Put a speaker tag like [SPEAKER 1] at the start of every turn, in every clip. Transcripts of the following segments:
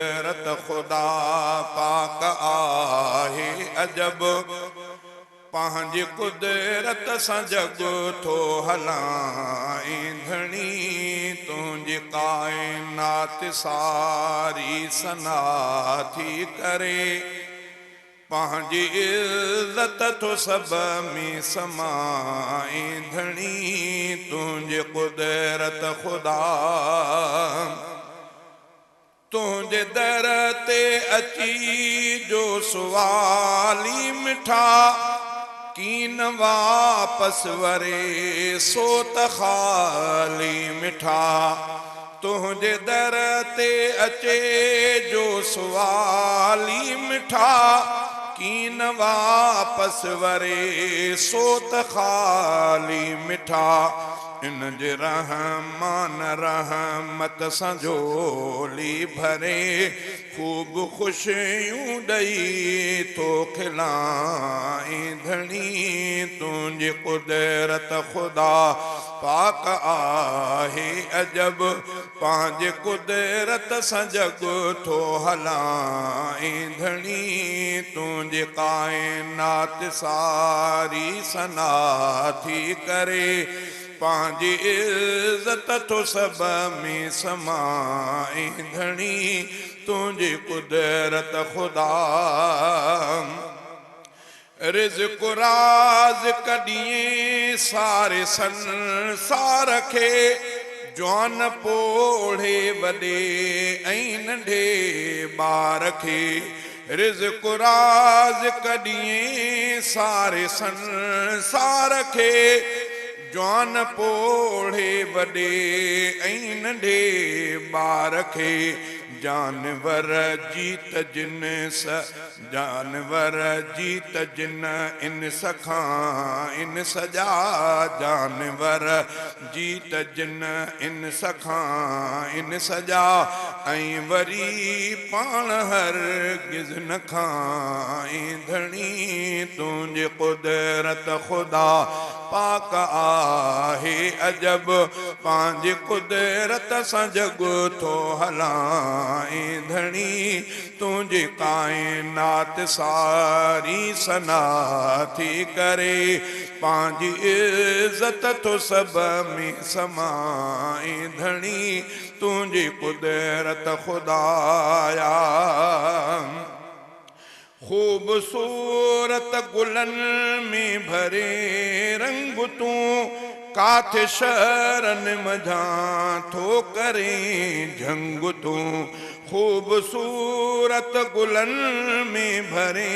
[SPEAKER 1] قدرت خدا پاڪ آهي عجب، پنهنجي قدرت سان جڳ ٿو هلائين ڌڻي، تنهنجي ڪائنات ساري ثنا ٿي ڪري، پنهنجي عزت ٿو سڀ ۾ سمائين ڌڻي، تنهنجي قدرت خدا. تنهنجي در تي اچي جو سوالي مٺا، ڪين واپس وري سو ته خالي مٺا. تنهنجي در تي اچي جو سوالي مٺا، ڪين واپس وري سو ته خالي مٺا. ان جي رحمان رحمت سان جهولي ڀري، خوب خوشيون ڏئي ٿو کلائين ڌڻي، تنهنجي قدرت خدا پاڪ آهي عجب، پنهنجي قدرت سان جڳ ٿو هلائين ڌڻي، تنهنجي ڪائنات ساري ثنا ٿي ڪري، پنهنجي عزت ٿو سڀ ۾ سمائين ڌڻي، تنهنجي قدرت خدا. رزق رازق ڏئين ساري سنسار کي، جوان پوڙهي وڏي ۽ ننڍي ٻار کي. رزق رازق ڏئين ساري سنسار کي، جوان پوڙهي وڏي ۽ ننڍي ٻار کي. جانور جيت جنس، جانور جيت جن انس کان انس جا، جانور جيت جن انس کان انس جا، ۽ وري پاڻ هرگز نه کائين ڌڻي، تنهنجي قدرت خدا پاڪ آهي عجب، پنهنجي قدرت سان جڳ ٿو هلائين ڌڻي، تنهنجي ڪائنات ساري ثنا ٿي ڪري، پنهنجي عزت ٿو سڀ ۾ سمائين ڌڻي، تنهنجي قدرت خدايا. خوبصورت گلن ۾ ڀري رنگ تون، ڪاٿي شهرن منجهان ٿو ڪرين جهنگ تون. خوبصورت گلن ۾ ڀري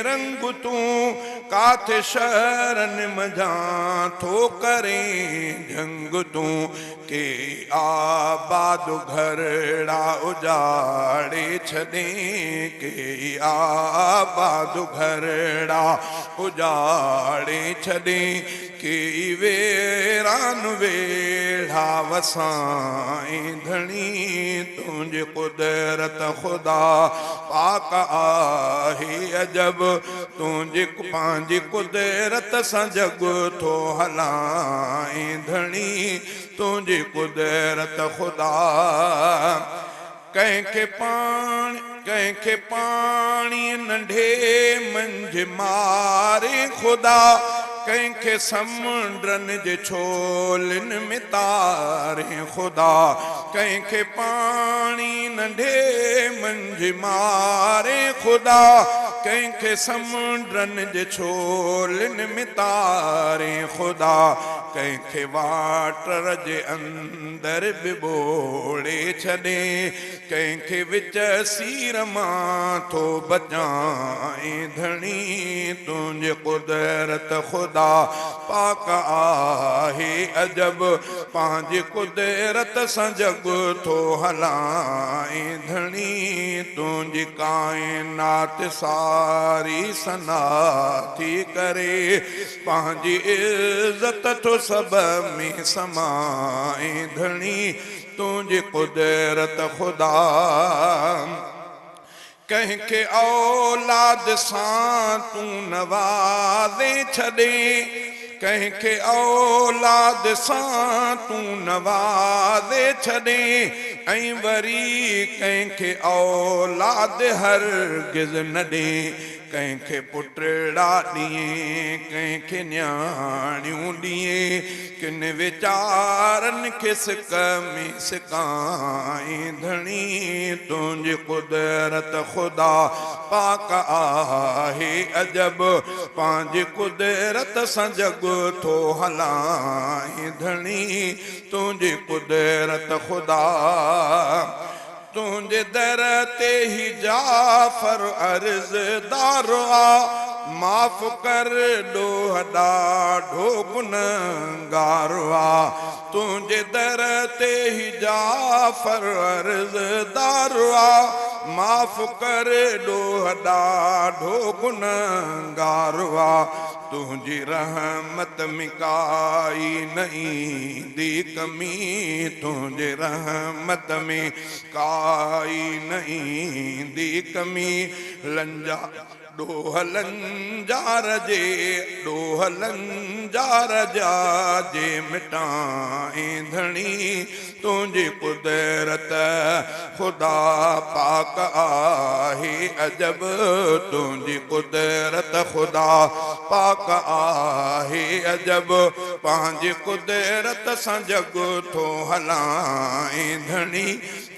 [SPEAKER 1] رنگ تون، ڪاٿي شهرن منجهان ٿو ڪرين جهنگ تون. ڪي آباد گهرڙا اجاڙي ڇڏين، ڪي آباد گهرڙا اجاڙي ڇڏين، ڪي ويران ويڙها وسائين ڌڻي، تنهنجي قدرت خدا پاڪ آهي عجب، تنهنجي پنهنجي قدرت سان جڳ ٿو هلائين ڌڻي، تنهنجي قدرت خدا. ڪنهن کي پاڻ ڪنهن کي پاڻي ننڍي منجهه ماري خدا، ڪنهن کي سمنڊن جي ڇولين ۾ تاري خدا. ڪنهن کي پاڻي ننڍي منجهه ماري خدا، ڪنهن کي سمنڊن جي ڇولين ۾ تاري خدا. ڪنهن کي واٽر جي اندر به ٻوڙي ڇڏي، ڪنهن کي وچ سير مان ٿو بچائين ڌڻي، تنهنجي قدرت خدا پاڪ آهي عجب، پنهنجي قدرت سان جڳ ٿو هلائين ڌڻي، تنهنجي ڪائنات ساري ثنا ٿي ڪري، پنهنجي عزت ٿو سڀ ۾ سمائين ڌڻي، تنهنجي قدرت خدا. ڪنهن کي اولاد سان تون نوازي ڇڏين، ڪنهن کي اولاد سان تون نوازي ڇڏين ۽ وري ڪنهن کي اولاد هرگز نه ڏين. ڪنهن کي پٽڙا ڏين، ڪنهن کي نياڻيون ڏين، ڪن ويچارن کي سڪ ۾ سڪائين. ڌڻي تنهنجي قدرت خدا پاڪ آهي عجب، پنهنجي قدرت سان جڳ ٿو هلائين. ڌڻي تنهنجي قدرت خدا، تنهنجي در تي ئي جعفر عرضدار آ، معاف ڪر ڏوهه ڏاڍو گنهگار آ. تنهنجي در تي ئي جعفر عرضدار آ، معاف ڪر ڏوهه ڏاڍو گنهگار آ. تنهنجي رحمت ۾ ڪائي نه ايندي ڪمي، تنهنجي رحمت ۾ ڪائي نه ايندي ڪمي. لنجا ڏوهه لنجار جي، ڏوهه لنجار جا جي مٽائين. ڌڻي تنهنجي قدرت خدا پاڪ آهي عجب، تنهنجي قدرت خدا پاڪ آهي عجب، پنهنجي قدرت سان جڳ ٿو هلائين. ڌڻي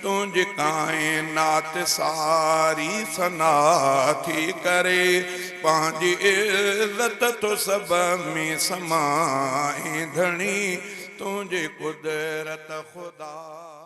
[SPEAKER 1] تنهنجي ڪائنات ساري ثنا ٿي ڪري، پنهنجي عزت ٿو سڀ ۾ سمائين. ڌڻي تنهنجي قدرت خدا.